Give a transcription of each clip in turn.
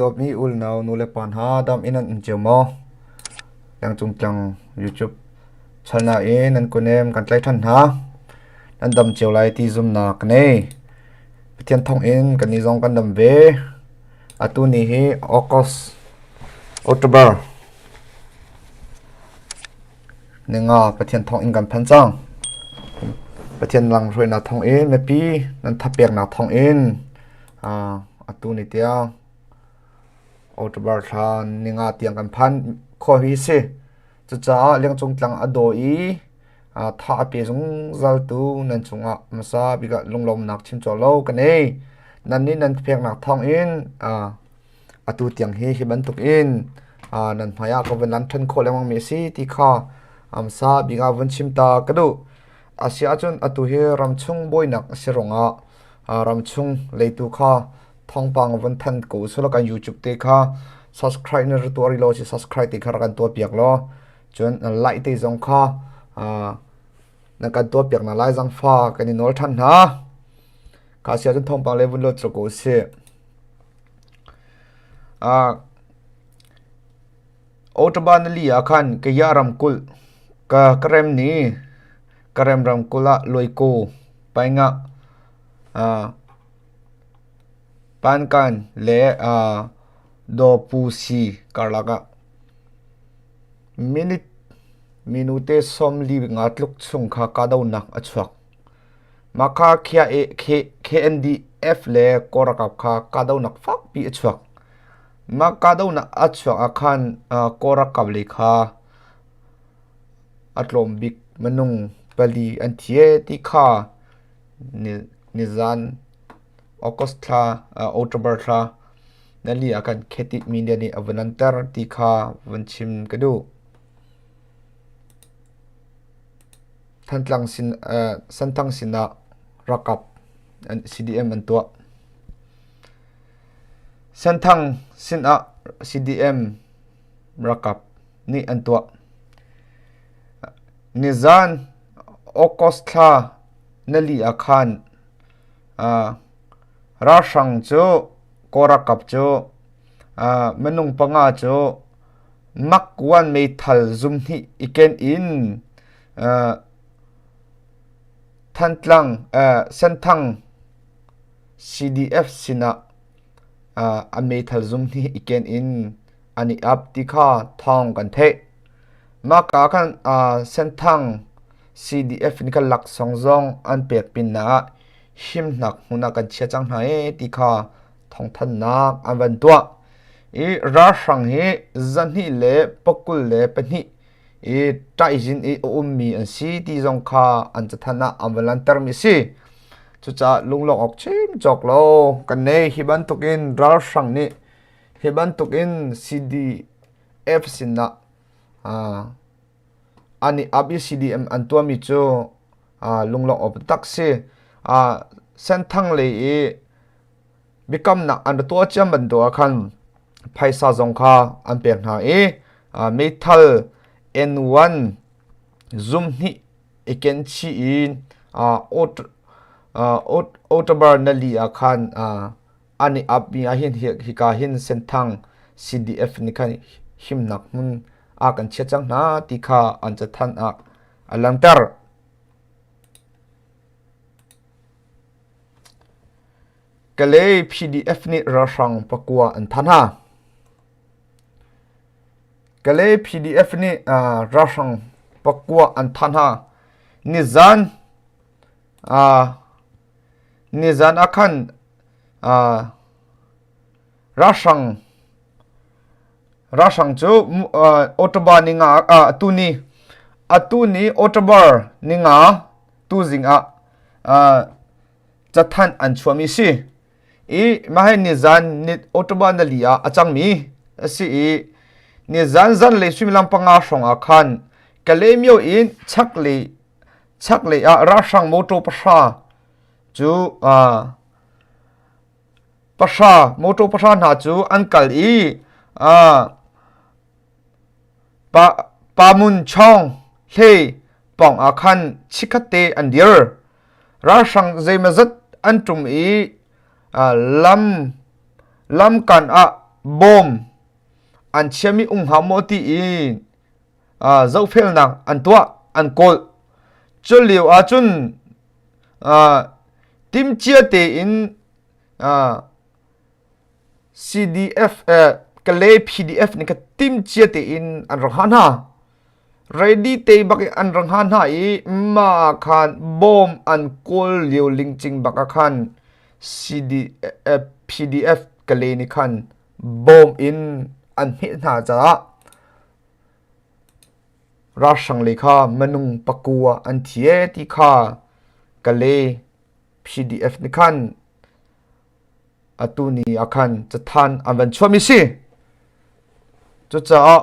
Dawtmi unau nulepa hna dam in an um cio maw? Lengcung tlang YouTube channel in nan kunem kan tlai ṭhan hna. Nan dam cio lai ti zumnak ka nei. Pathian thawng in kan ni zong kan dam ve. Atu ni hi August October ninga Pathian thawng in kan phan cang. Pathian lang hruainak thawng in mipi nan thapeknak thawng in atu ni tiang October thla ninga tiang kan phan khawh hi si. Cucaah lengcung tlang a daw i tha a pe zungzal tu nan cungah hmasa bik ah lunglawmnak chim cawk lo ka nei. Nan nih nan peknak thawng in atu tiang hi hi bantuk in nan hmai ah ka vun lan ṭhan khawh lengmang mi a si ti kha hmasa bik ah vun chim ta ka duh. Asi ahcun atu hi ramchung buainak a si ruangah ramchung leitu kha thawngpang vun than ko sula kan YouTube te kha subscribe na tuah rih lo si subscribe te kha rak kan tuah piak law cun like te zong kha na kan tuah piak na lai zang fa kan i nawl than hna ka sia cun thawngpang le vun lo ko si Ottawa nali ah khan Kaya ramkulh ka Karem ni Karem ramkulh ah Loiko paingah Pankan le Dawpusi karlak ah minute minute 45 tluk chung kha kahdohnak a chuak. Mah kha KNDF le Kawl ralkap kha kahdohnak fakpi a chuak. Mah kahdohnak a chuak ah khan Kawl ralkap lei kha a tlawm bik minung pali an thi ee ti kha nizan August thla October thla nali ah khan Khetit media nih a vun lanter ti kha vun chim ka duh. Thantlang sin Senthang sinah ralkap CDM an tuah. Senthang sinah CDM ralkap nih an tuah. Nizan August thla nali ah khan ralhrang cu Kawl ralkap cu minung panga cu Makwan meithal zumhnih i ken in Thantlang Senthang CDF sinah a meithal zumhnih i ken in an i ap ti kha thawng kan theih. Mahka khan Senthang CDF nih khan laksawng zong an pek pinah himnak hmun ah kan chia cang hna ee ti kha thawngthanhnak an van tuah. I ralhrang hi 222 i ṭaihzin i a ummi an si ti zong kha an cathanh ah an van lantermi a si. Cucaah lunglawmh awk chim cawk lo kan nei. Hi bantukin ralhrang nih hi bantukin CDF sinah an i ap i CDM an tuahmi cu lunglawmh awk tak si. Senthang lei i biakamnak an ra tuah ciam bantuk ah khan phaisa zong kha an pek hna i meithal N1 zumhnih i ken chih in October nali ah khan an i apmi ah hin hika hin Senthang CDF nih khan himnak hmun a kan chiah cang hna ti kha an cathanh ah a langhter. Kalay PDF nih ralhrang pakua an thanh hna. Kalay PDF nih ralhrang pakua an thanh hna. Nizan nizan ah khan ralhrang ralhrang cu October ninga tuni atuni October ninga tuzing ah cathanh an chuahmi si i mah hi nizan ni October nali ah a cangmi a si i nizan zanlei suimilam panga hrawng ah khan Kalaymyo in chaklei chaklei ah ralhrang motor pahra cu pahra motor pahra hna cu an kal i Pa Mun Chawng hlei pawng ah khan chikkhatte an dir. Ralhrang zeimawzat an ṭum i lam lamkan ah bom an chiami um hnga maw ti i zohfelnak an tuah an kawl. Cu lio ahcun timcia tein CDF Kalay PDF nih kha timcia tein an rak hah hna. Ready te bak in an rak hah hna i mah khan bom an kawl lio lingcing bak ah khan CDF PDF Kalay nih khan bom in an hmeh hna caah ralhrang lei kha minung pakua an thi ee ti kha Kalay PDF nih khan atu ni ah khan cathan an van chuahmi si. Cucaah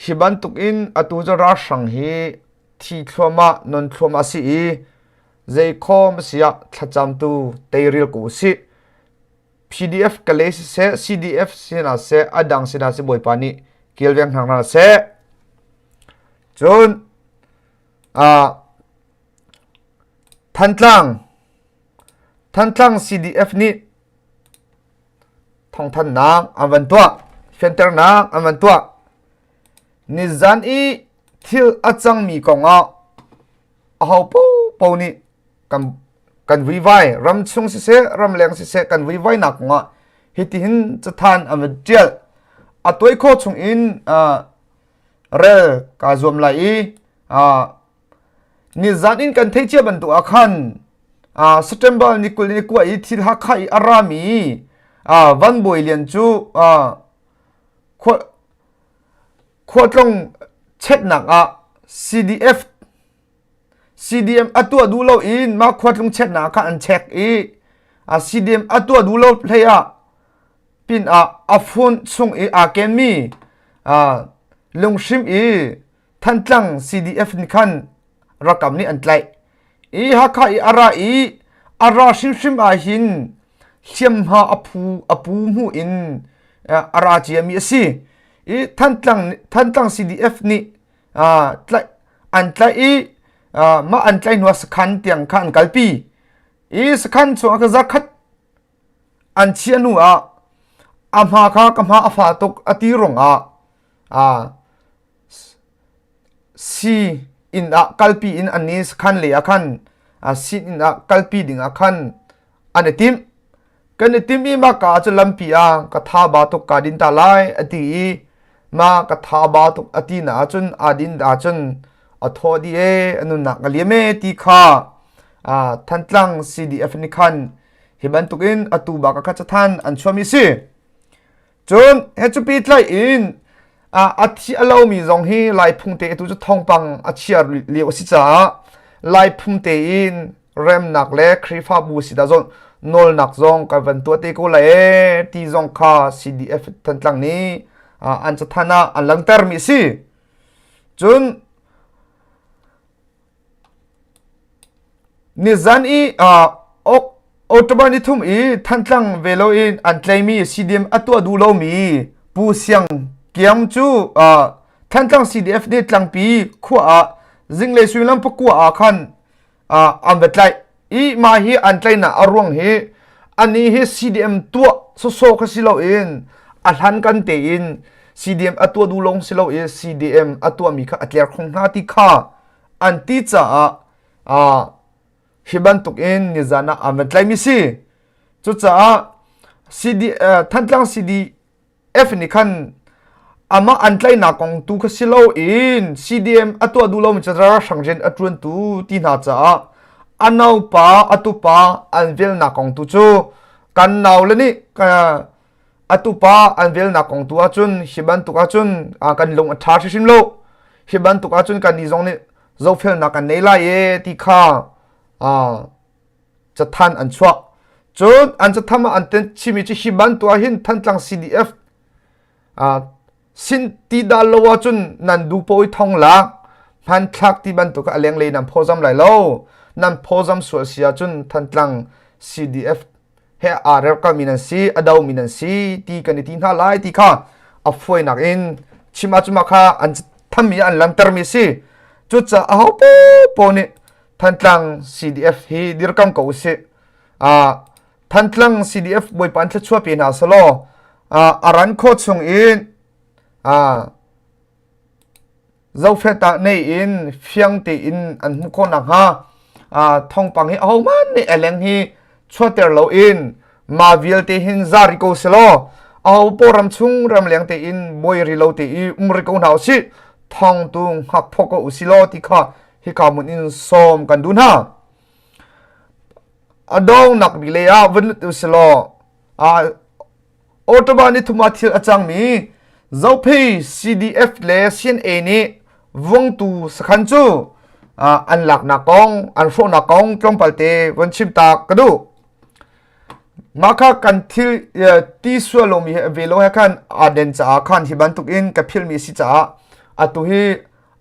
hi bantuk in atu cu ralhrang hi thi thluahmah non thluahmah si i zeikhawm a si ah thlacamtu teiril ko usih. PDF Kalay siseh, CDF si hna seh, a dang si hna seh Bawipa nih kilveng hna hna seh. Cun Thantlang Thantlang CDF nih thawngthanhnak an van tuah, fianternak an van tuah. Nizan i thil a cangmi kongah aho paohpaoh nih kan kan vuivai ramchung siseh ramleng siseh kan vuivainak kongah hitihin cathan an van ṭial. A tuai khawh chungin rel kaa zuam lai i Nizan in kan theih cia bantuk ah khan September ni 22 i thil Hakha i a rami Van Bawi Lian cu khuatlong cheknak ah CDF CDM a tuah duh lo in mah khuatlung cheknak ah khan an chek i CDM a tuah duh lo hlei ah pin ah a phone chung i aa kenmi lunghrim i Thantlang CDF nih khan rakam nih an tlaih. I Hakha i a ra i a ra hrimhrim ah hin hliamhma a phu a pu hmu in a ra ciami a si. I Thantlang Thantlang CDF nih tlaih an tlaih i mah an tlaih hnu ah sakhan tiang kha an kalpi. I sakhan chung ah ka zakhat an chiah hnu ah a hma kha ka hma a fa tuk a ti ruangah Si inn ah kalpi in an i sakhan lei ah khan si inn ah kalpi ding ah khan an i timh. Kan i timh i mah ka ah cu lampi ah ka tha ba tuk kaa din ta lai a ti i mah ka tha ba tuk a ti na ahcun aa din ahcun a thaw dih ee a nunnak a liam ee ti kha Thantlang CDF nih khan hi bantukin atu bak ah kha cathan an chuahmi si. Cun he cupi tlaih in a thi a lomi zong hi Laiphung te tu cu thawngpang a chia lio a si caah Laiphung tein remnak le Khrihfabu si dah zong nawlnak zong kan van tuah te ko lai ee ti zong kha CDF Thantlang nih an cathan ah an langhtermi a si. Cun Nizan i October nithum i Thantlang ve loin an tlaimi CDM a tuah duh lomi Pu Siang Kiam cu Thantlang CDF nih Tlangpi khua ah zinglei suimilam pakua ah khan an va tlaih i mah hi an tlaihnak a ruang hi anih hi CDM tuah sawsawh kha si loin a hlankan tein CDM a tuah duh lawng si lo i CDM a tuahmi kha a tler khong hna ti kha an ti caah hi bantuk in nizan ah an van tlaimi si. Cucaah CD, Thantlang CDF nih khan amah an tlaihnak kong tu kha si loin CDM a tuah duh lomi cu ralhrang rian a ṭuantu ti hna caah a naupa a tupa an velnak kong tu cu kan naule nih a tupa an velnak kong tu ahcun hi bantuk ahcun kan lung a ṭha hrimhrim lo hi bantuk ahcun kan nih zong nih zohfelnak kan nei lai e ti kha cathan an chuah cun an catham ah an ten chimi cu hi bantuk ah hin Thantlang CDF sin ti dah lo ahcun nan du pawi thong lak hmanthlak ti bantuk a lenglei nan phawzam lai lo nan phawzam sual si ahcun Thantlang CDF he aa rerkalmi nan si a domi nan si ti kan i ti hna lai ti kha a fawinak in chim ahcun mah kha an thammi an lantermi si cucaah aho popo nih Thantlang CDF hi dirkam ko usih Thantlang CDF bawipa an thluachuah pe hna selaw. A ran khawh chung in Zofet ah nei in fiang tein an hmuh khawh nakhnga thawngpang hi ahohmanh nih a leng hi chuahter loin mah vialte hin za rih ko selaw aho paoh ram chung ramleng tein buai ri lo te i um ri ko hna usih thawng tu hngak phawk ko usih law ti kha hika hmun in sawm kan duh hna. A dongnak bik lei ah vun lut usih law Ottawa ni thum ah thil a cangmi Zophei CDF le CNA nih Vuangtu sakhan cu an laknak kong, an hrawhnak kong tlawmpal te von chim ta ka duh. Mah kha kan thil ti sual lomi he ve lo he khan aa den caah khan hi bantuk in ka philmi si caah atu hi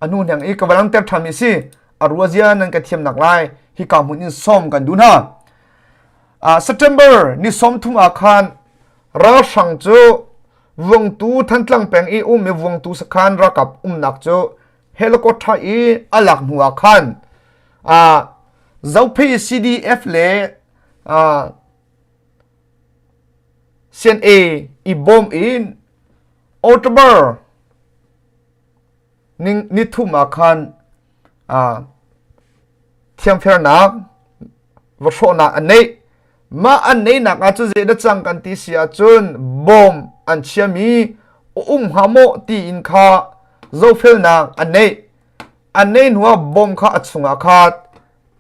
a hnu hneng i ka va langter ṭhanmi si a ruazia nan ka thiamnak lai hika hmun in sawm kan duh hna. September ni 30 ah khan ralhrang cu Vuangtu Thantlang peng i um i Vuangtu sakhan ralkap umnak cu helicopter i a lak hnu ah khan Zophei CDF le CNA i bawm in October ni thum ah khan thiamfernak va hrawhnak an neih. Mah an neihnak ah cun zeidah cang kan ti si ahcun bawm an chiami a um hnga maw tiin kha zohfelnak an neih. An neih hnuah bawm kha a chungah kha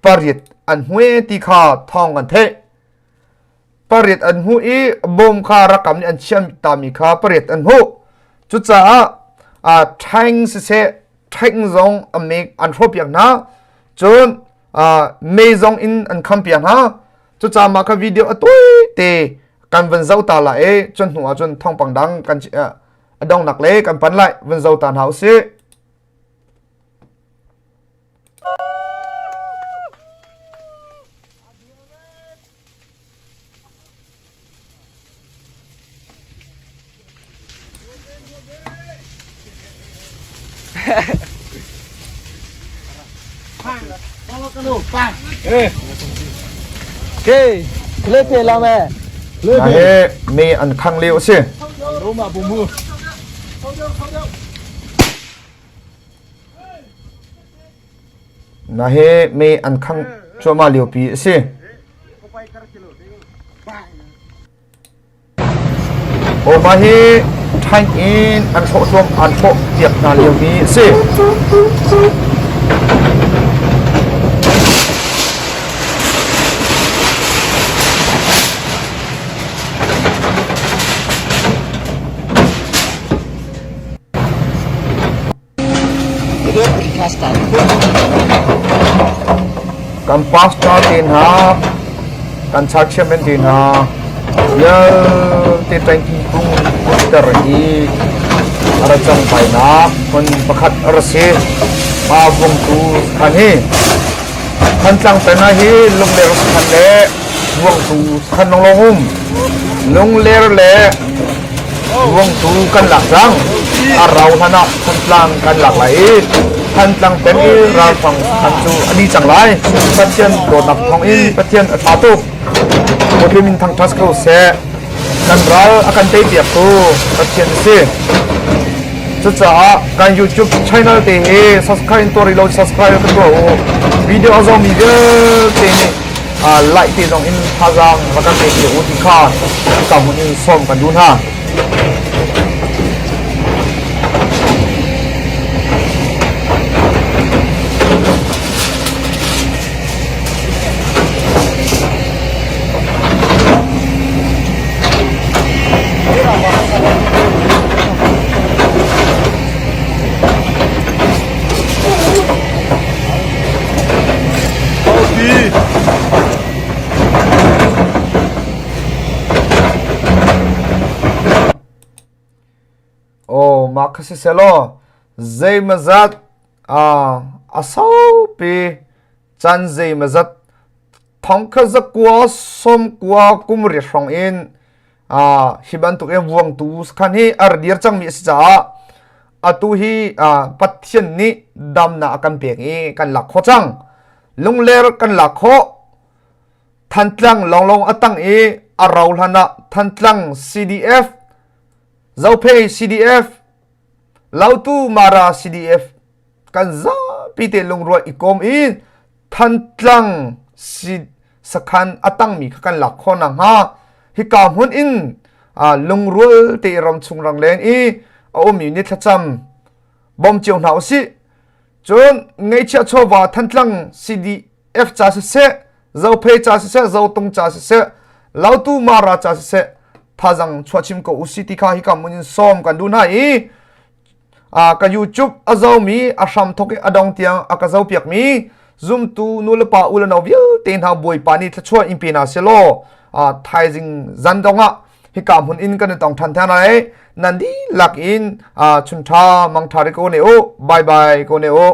pariat an hmue ti kha thawng kan theih. Pariat an hmuh i bawm kha rakam nih an chiam tami kha pariat an hmuh. Cucaah ṭhaing siseh ṭhaing zong a mek an hrawhpiak hna. Cun mei zong in an khampiak hna. Cucaah mah kha video a tawi te kan van zoh ta lai i cun hnu ah cun thawngpang dang kan a dongnak le kan pan lai van zoh ta hna usih. He me an khang lio a si. Na he me an khang cuahmah liopi a si. Aw hi ṭhaing in an hrawh hluam an hrawh piak hna liomi a si. Kan pastor te hna, kan church chairman te hna, vialte tanki kung putter i a ra cang bainak hmun pakhat a ra si. Ma vungtu khan hi Thantlang peng ah hi Lungler sakhan le Vuangtu sakhan lawnglawng um. Lungler le Vuangtu kan lak cang. A rau hlan ah Thantlang kan lak lai i Thantlang peng i ralfang sakhan cu a ni cang lai. Pathian dawtnak thawng in Pathian a ṭha tuk. Bawipa min thangṭhat ko seh. Kan ral a kan teipiaktu Pathian a si. Cucaah kan YouTube channel te hi subscribe in tuah rih lo subscribe kan tuah u. Video a zohmi vialte nih like te zong in thazaang rak kan pe u ti kha ka hmun in sawm kan duh hna. Aw mah kha siseh law zeimazat a saupi caan zeimazat thongkhat zakua sawmkua kum riat hrawng in hi bantuk in vuangtu sakhan hi a ra dir cangmi a si caah atu hi Pathian nih damnak a kan pek i kan lak khawh cang. Lungler kan lak khawh. Thantlang lawnglawng a tang i a rau hlan ah Thantlang CDF Zophei CDF, Lautu Mara CDF kan zapi te lungrual i kom in Thantlang si sakhan a tangmi kha kan lak khawh nakhnga hika hmun in lungrual te ram chung rang leng i a ummi ni thlacam bawm cio hna usih. Cun ngeihchiah chawva Thantlang CDF ca siseh, Zophei ca siseh, Zotung ca siseh, Lautu Mara ca siseh thazang chuah chim ko usih ti kha hika hmun in sawm kan duh hna i ka YouTube a zomi a hram thok i a dong tiang a ka zopiakmi zumtu nulepa u le nau vialte hna Bawipa nih thluachuah in pe hna selaw thaizing zan dong ah hika hmun in kan i tong ṭhan than lai. Nan dihlak in chun ṭha mang ṭha ri ko ne u. Bye bye ko ne u.